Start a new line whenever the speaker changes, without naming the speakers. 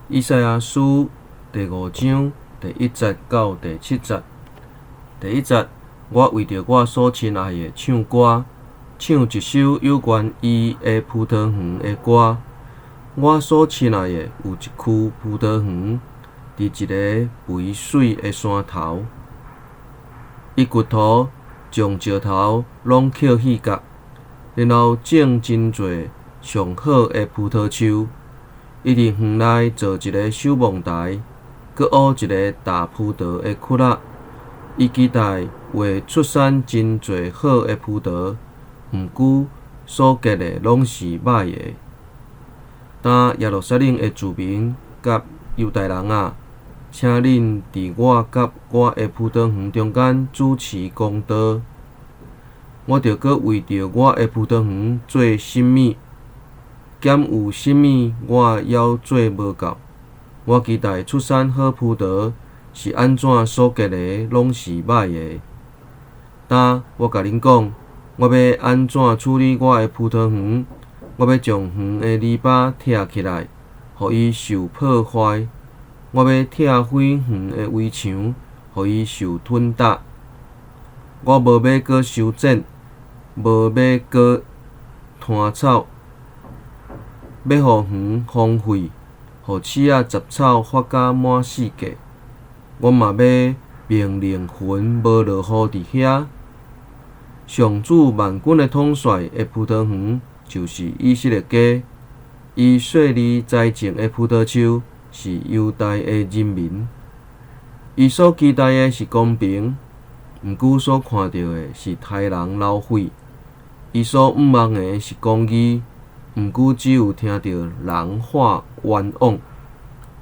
以賽亞書第五章第一節到第七節。第一節，我為著我所親愛的唱歌，唱一首有關伊的葡萄園的歌。我所親愛的有一區葡萄園，佇一个肥媠的山頭。伊掘土，將石頭攏抾去角，然後種真濟上好的葡萄樹。伊佇園內造一个守望台，閣挖一个踏葡萄的窟仔。伊期待會出產真濟好的葡萄，毋過所結的攏是䆀的。今耶路撒冷的住民佮猶大人啊，請恁佇我佮我的葡萄園中間主持公道。我著閣為著我的葡萄園做啥物？敢有啥物我猶做無夠？我期待出產好葡萄，是按怎所結的攏是䆀的？今我共恁講，我欲按怎處理我的葡萄園？我欲將園的籬笆拆起來，予伊受破壞；我欲拆毀園的圍牆，予伊受吞打。我無欲閣修剪，無欲閣拖草，欲予園荒廢，予刺仔雜草發甲滿四界。我嘛欲命令雲無落雨佇遐。上主萬軍的統帥的葡萄園就是以色列家，伊細膩栽種的葡萄樹是猶大的人民。伊所期待的是公平，毋過所看著的是刣人流血；伊所向望的是公義，毋過只有聽著人喊冤枉。